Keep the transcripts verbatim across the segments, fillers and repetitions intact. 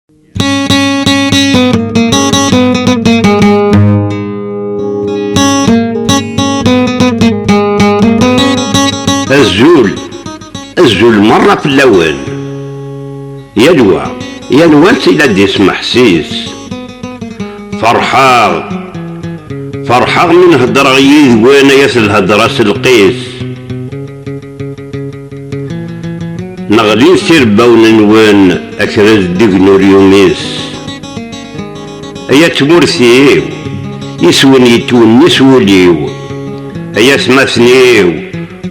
Azul, azul merra fell-awen. Yal wa, yal wa ila-d isem ḥess-is. Ferḥeɣ, ferḥeɣ mi n-heddreɣ yid-wen, ay at lhedra s lqis. Neɣlin s irebbawen-nwen, akrez deg ur yumis. Ay at tmurt-iw, iswen yettwenni s wul-iw. Ay atmaten-iw,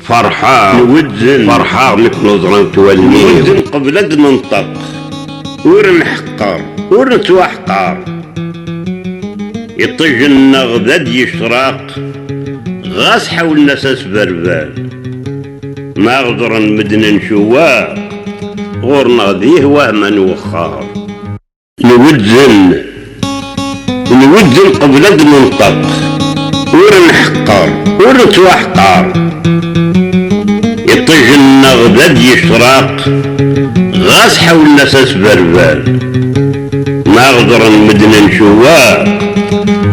ferḥeɣ, nwezzen, ferḥeɣ mi ken-uẓrant wallen-iw. Nwezzen qbel ad d-nenṭeq, ur nḥeqqer, ur nettwaḥqer. Iṭij-nneɣ d ad yecraq, ɣas ḥawlen-as asberber. Ma ɣ-ẓren medden ncewweq, ɣur-neɣ d ihwah ma nwexxer. Nwezzen, nwezzen qbel ad d-nenṭeq, ur nḥeqqer, ur nettwaḥqer. Iṭij-nneɣ d ad yecraq, ɣas ḥawlen-as asberber. Ma ɣ-ẓren medden ncewweq,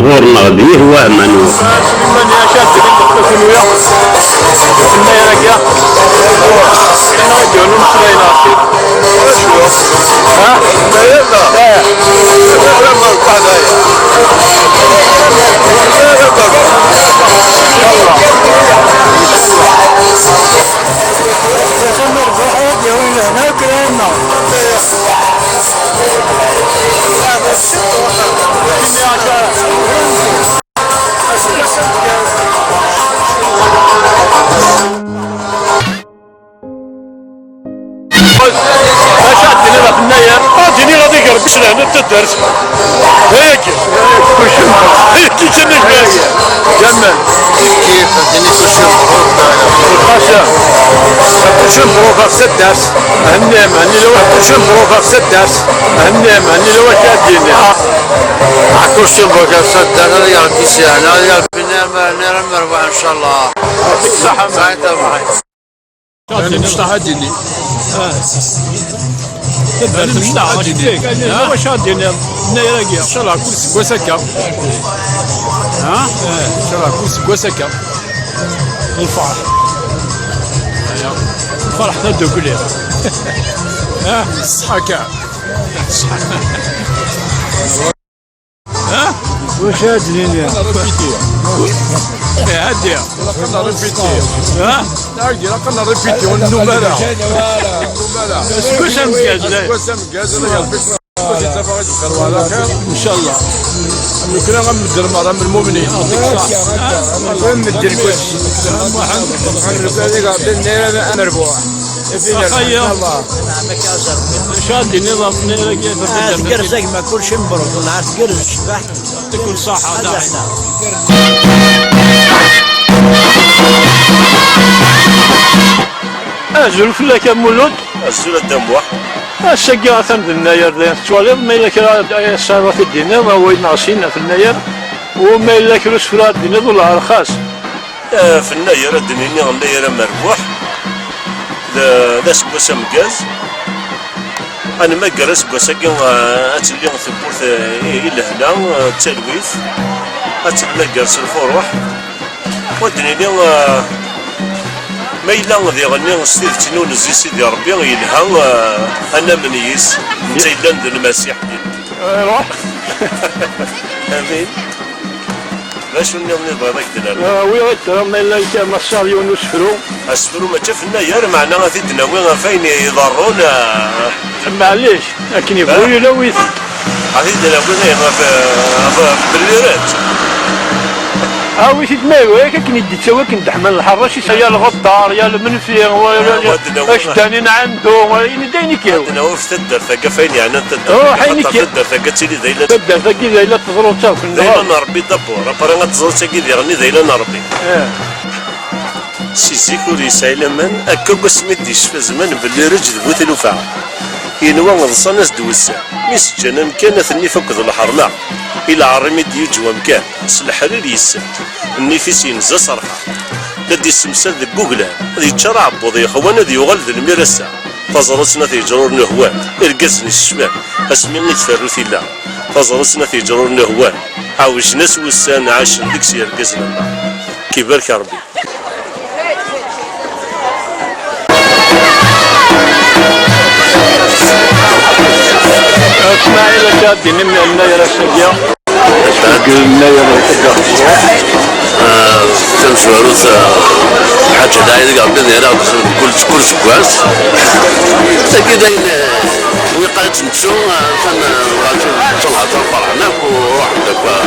ɣur-neɣ d ihwah ma nwexxer. Sliman, ya Caɛban, d acu-t unuya? Tenna-yagi. Tenna-yagi, ur nesla. Ha? Eh. Acu ad d-tiniḍ ɣef Nnayer? Ad d-iniɣ ad iger Rebbi s lehna n taddart. D ayagi. Ayagi kan lbaz. Jamal. Kif, ad d-tiniḍ kulci mebruk. Lqasem. Kulci mebruk ɣef taddart. Henni, henni lawan. Kulci mebruk ɣef taddart. Henni, henni lawan ad d-yini. Ah, kulci mebruk ɣef taddart. Ad iger Rebbi s lehna, ad iger Rebbi nniram, nniram merbuḥ, ncallah. Ṣaḥa, ṣaḥa. Mecṭaḥ ad d-ini. Mecṭaḥ ad d-ini. Wacu ad d-tiniḍ? Nnayer-agi. Ncallah kul seg wass akka. Ha? Ncallah kul seg wass akka. Lferḥ. Aya. Lferḥ tadukli. Ha? Ṣṣeḥḥa kan. Ṣṣeḥḥa. Ha? Wacu ad d-nini? Répéter. Eh, hadi. Ilaq ad nrépéter. Ha? Ilaq ad nrépéter, ur nennum ara. Ur nennum ara. Aseggas ameggaz, la. Aseggas ameggaz, ala Rebbi s-, ncallah. Nekkni am medden merra, am lmumnin. Am medden kullec. Am lukan i Rebbi nniram amerbuḥ. Acu ad d-tiniḍ ɣef Nnayer-agi? Ah, tgerrez a gma, kulci mebruk, wellah tgerrez, tecbeḥ. Kul ṣaḥa, da. Azul fell-ak a Mulud. Azul a Dda Muḥ. Ass-agi atan d Nnayer dayen tettwaliḍ, ma yella kra ay ass-a ara t-id-tiniḍ, awal neɣ sin ɣef Nnayer, u ma yella kra usefru ara d-tiniḍ, wellah rxas. Eh, f Nnayer ad d-nini Nnayer amerbuḥ, d, d aseggas ameggaz. Ad nmagger aseggas-agi, eh, ad telli tewwurt, eh, i, i lehna, eh, d talwit, ad tt-nmagger s lfuruḥ. U ad d-nini, eh, ma yella diɣenni s tidet-nni ur nezzi Sidi Ṛebbi yelha, eh, ad namen yis, netta yellan d Lmasiḥ. Iruḥ. Amin. D acu nniḍen i tebɣiḍ ad k-d-nerr? Ah, wi ad d-terreḍ ma yella akka, ma tesɛiḍ yiwen n usefru? Asefru mačči ɣef Nnayer, meɛna ad t-id-nawi ɣef wayen iḍerrun, ah. Maɛlic, akken yebɣu yili, awi-t. Ad t-id-nawi ɣef, ɣef, ɣef Bellireǧ. Awi-t-id ma yebɣa, akken i d-yettawi akken d-ḥman lḥerrac-is, ya lɣeddar, ya lmenfi, wa-, Ah, wa-, ad d-nawi. Aceddan i nɛandu, wa-, ini-d ayen i k-yehwan. Ad d-nawi ɣef taddart-agi ɣef wayen yeɛnan taddart. Ruḥ, ayen i k-, taddart-agi ad tili d ayla. Taddart-agi d ayla teḍru d tawk-nneɣ. D ayla n Ṛebbi d'abord, après ad teẓru d tagi diɣen i d ayla n Ṛebbi. Eh. Si zik ur yesɛi laman, akka wasmi d-yecfa zzman belli Bellireǧ d bu tlufa. Yenwa ḍsan-as-d wussan, mi s-ǧǧan amkan ad ten-ifak d lḥerma. I lɛar imi d-yuǧ wamkan, s leḥrir yessa, nnif-is yenza s rrḥa. La d-issemsad deg wuglan, ad yeččar aɛebbuḍ yexwan ad yuɣal d lmir ass-a. Taẓrut n At Yeǧrur n Uhwan, irgazen icecban, asmi i tferru tilla. Taẓrut n At Yeǧrur n Uhwan, ɛewjen-as wussan, ɛacen deg-s yergazen-nneɣ. Kibarek Rebbi. Smaɛil, akka ad d-inim yennayer ass-agi. Deg yennayer, akka. Ah, tamezwarut, ah, lḥaǧa d ayen i Rebbi d-yerra kul, kul seggas. Tagi d ayen, ah, wi qqaren nettu, ah, kan, ah, nettu lhedra, ferḥen akk, u ruḥen akk, ah,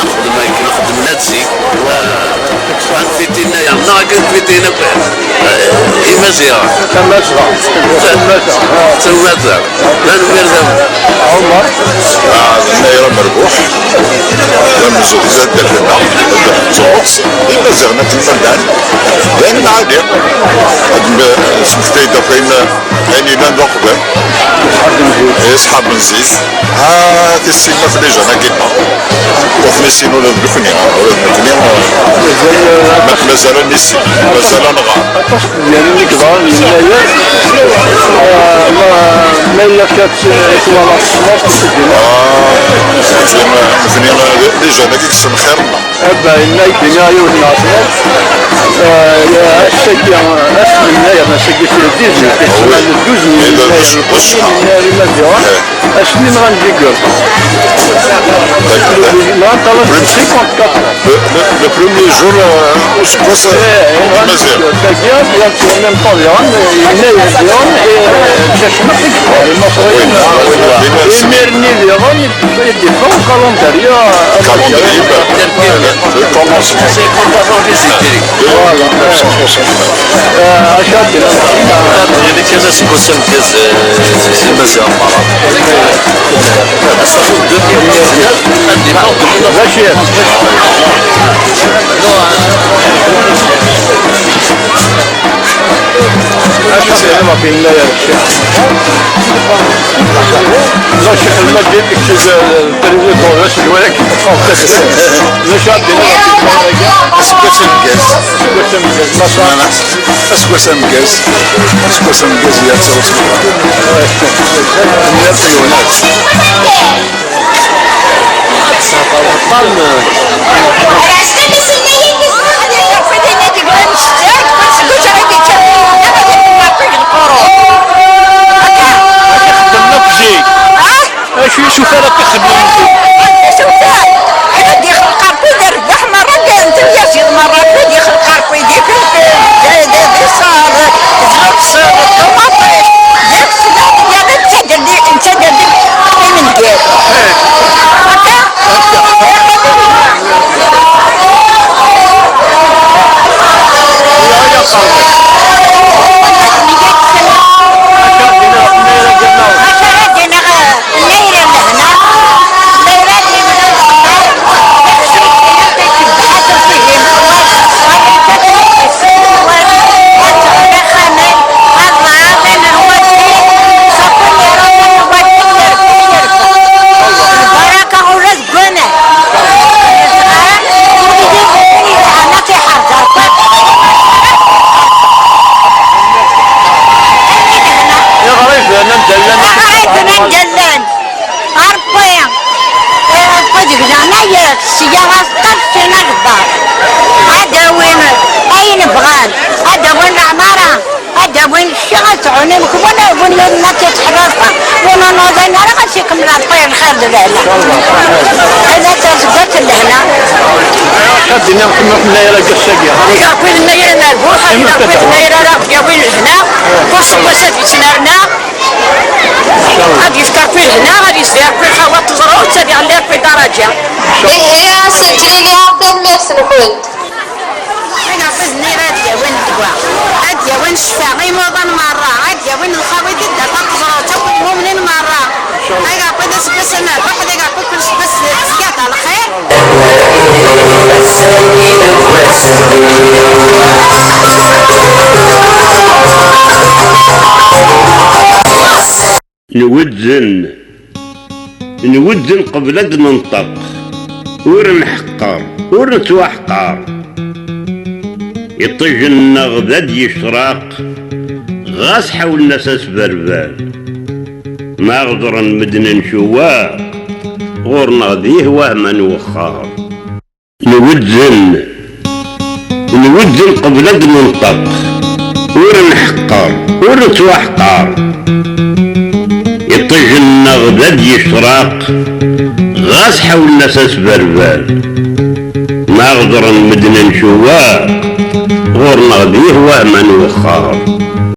nexdem akken xedmen ad zik. Ah, nfiti yennayer, neɣ akken nfiti akk, ah, Imaziɣen. Tamazɣa. Tamazɣa. Tamazɣa. Tanemmirt-am. Ɛumer. Ah, d yennayer amerbuḥ. D amzun d addal-nneɣ, d ttruɣ, d Imaziɣen akken ma llan. D ayen lɛali. Ad m-, smektayen-d akk ayen, ayen yellan d uqbel. Ṣṣḥab n zik. Eh, ṣṣḥab n zik. Ah, tissin ma tella ijan-agi-nneɣ. Ur ten-issin ula d nekni, ah, ula d nekni, ah. Mazal, eh, ma-, mazal ad nissin, mazal ad nɣer. Aṭas n tedyanin i yeḍran yennayer, ah, ma, ma yella kra t-, twalaḍ tessneḍ, tseddin. Ah, nekni, ah, nekni, ah, d, d ijan-agi i yessenxiren. Abba, yenna i d-iniɣ yiwet neɣ snat, eh, ass-agi, ass n yennayer, ass-agi s le dix-huit, yettmal le douze n yennayer, le douze n yennayer imaziɣen, ass-nni nɣan Vigor. Nɣan talat cinquante-quatre. Le, le, le premier jour, euh, useggas, eh, nɣan Vigor. Tagi, en même temps, diɣen, yennayer diɣen, eh, d acemma i yeffɣen, Imaṣriyen. Imir-nni diɣen, Yeffeɣ ukalandri, ah, calendrier, le commencement. Voilà. Euh, acu ad d-iniɣ? Yella kan aseggas ameggaz, eh, i Maziɣ Mara. D acu? Acu ad d-iniɣ ɣef yennayer? La Cheikh Lmajid, kečč d le président de la Chine, voilà, qui prend. D acu ad d-iniḍ ɣef ccɣel-agi? Aseggas ameggaz. Aseggas ameggaz, ma ça? Voilà. Aseggas ameggaz. Aseggas ameggaz, ya ttawes. Mira tayunat. Tesɛa aṭṭan. Acu i s-ufan akk ixeddamen? Acu i s-ufan? Ad ixelq Ṛebbi d rrbeḥ merra, d, d tyaziḍ merra, ad ixelq Ṛebbi d ifelfel, d, d, d iṣar, d lebṣel, d ṭumaṭic, d akessar, d, d taderdi, d taderdi, d imengal. Akka? Lbaraka ula deg waman. Ur yelli d ayen yelhan ad t-iḥrez Ṛebbi. Ayen i yelhan. Iɣriben anda llan. Iɣriben anda llan. Ṛebbi, Ṛebbi deg leɛnaya-k, sya aẓeṭṭa, syin agbar. Ad d-awin ayen bɣan. Ad d-awin leɛmara. Ad d-awin kra ad sɛun, win, win ma tt-ittḥerrif, win ur nuḍin ara, ad s-ikemmel Ṛebbi lxir d lehna. Ad d-tazeggat n lehna. Ad d-iniɣ kemmel fell-i ara ass-agi. Ad iga Ṛebbi lennayer amerbuḥ, ad iga Ṛebbi lennayer ara ɣ-d-yawin lehna, kul aseggas ad yettnerna, ad yefk Ṛebbi lehna, ad yezdi Ṛebbi lxawa n teẓrut, ad iɣelli Ṛebbi daraǧa. Ihi, a Sidi, tanemmirt-nkent. Ayen Ṛebbi d-nniɣ ad d-yawin ddwa, ad d-yawin ccfa i imuḍan merra, ad d-yawin lxawi di ddert tameẓrut akk lmumnin merra. Ay Ṛebbi d aseggas amerbuḥ, ay Ṛebbi kul aseggas tezga-d lxir. Nwezzen. Nwezzen qbel ad d-nenṭeq. Ur nḥeqqer, ur nettwaḥqer. Iṭij-nneɣ d ad yecraq. Ɣas ḥawlen-as asberber, ma ɣedren medden ncewwaq, ɣur-neɣ d ihwah ma nwexxer. Nwedden, nwedden qbel ad d-nenṭeq, ur nḥeqqer, ur nettwaḥqer. Iṭij-nneɣ d ad yecraq, ɣas ḥawlen-as asberber. Ma ɣedren medden ncewwaq, ɣur-neɣ d ihwah ma nwexxer.